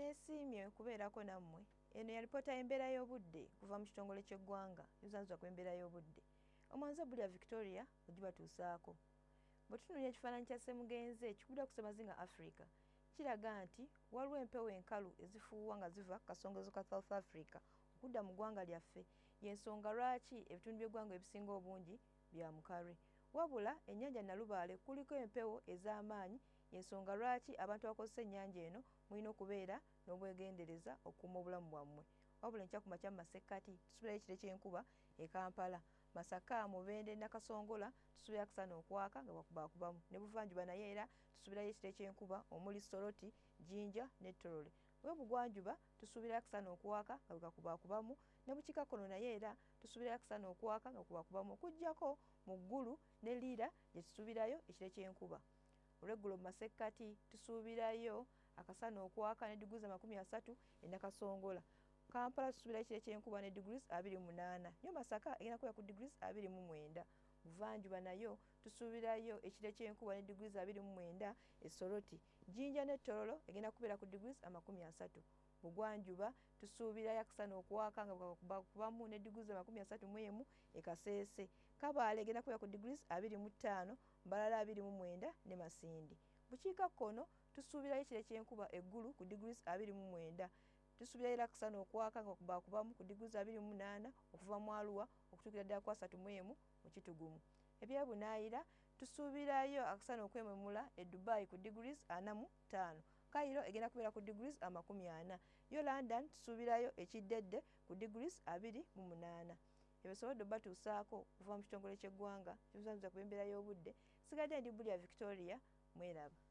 Neesiimye kubeerako nammwe. Eno yalipoota y'embeera y'obudde kuva mu kitongole ky'eggwanga ekivunaanyizibwa ku embeera y'obudde. Omwanzi Bulya Victoria ogibatuusaako. Bwe tutunuulira ekifaananyi kya Ssemugenzi ekikubiddwa ku Ssemazinga Africa, kiraga nti waliwo empewo enkalu ezifuuwa nga ziva ku kasongezo ka South Africa okudda mu ggwanga lyaffe. Y'ensonga lwaki ebitundu by'eggwanga ebisinga obungi bya mukalwe. Wabula ennyanja Nalubaale kuliko empewo ez'amaanyi y'ensonga lwaki abantu abakozesa ennyanja eno mulina okubeera n'obwegendereza okukuuma obulamu bwammwe. Wabula enkya ku makya mu masekkati tusuubirayo ekire ky'enkuba e Kampala, Masaka, Mubende, Nakasongola tusuubira akasana okwaka nga bwakubaakubamu. Ne Buvanjuba naye era tusuubirayo ekire ky'enkuba omuli Soroti, Jinja ne Tororo. We Bugwanjuba tusuubirayo akasana okwaka nga bwekakubaakubamu. Ne Bukiikakkono naye era tusuubirayo akasana okwaka nga bwekubaakubamu okuggyako mu Ggulu ne Lira gye tusuubirayo ekire ky'enkuba. Olweggulo mu masekkati tusuubirayo akasana okwaka ne degrees 30 e Nakasongola. Kampala tusuubirayo ekire ky'enkuba ne degrees 28. Yo Masaka egenda kubeera ku degrees 29. Buvanjuba nayo tusuubirayo ekire ky'enkuba ne degrees 29 e Soroti. Jinja ne Tororo egenda kubeera ku degrees 30. Bugwanjuba tusuubirayo akasana okwaka nga bwekakubamu ne degrees 31 e Kasese. Kabaale egenda kubeera ku degrees 25, Mbarara 29 ne Masindi. Bukiikakkono tusuubirayo ekire ky'enkuba eggulu ku degrees 29. Tusuubirayo era akasana okwaka nga bwekakubamu ku degrees 28 okuva mu Arua okutuukira ddala ku 31 mu Kitugumu. Ebyebunaayira tusuubirayo akasana okwememula e Dubai ku degrees 45. Cairo egenda kubeera ku degrees 40. Yo London tusuubirayo ekiddedde ku degrees 28. Ebisobodde obatuusaako okuva mu kitongole ky'eggwanga ekivunaanyizibwa ku embeera y'obudde. Sigadde ndi Bulya Victoria, mweraba.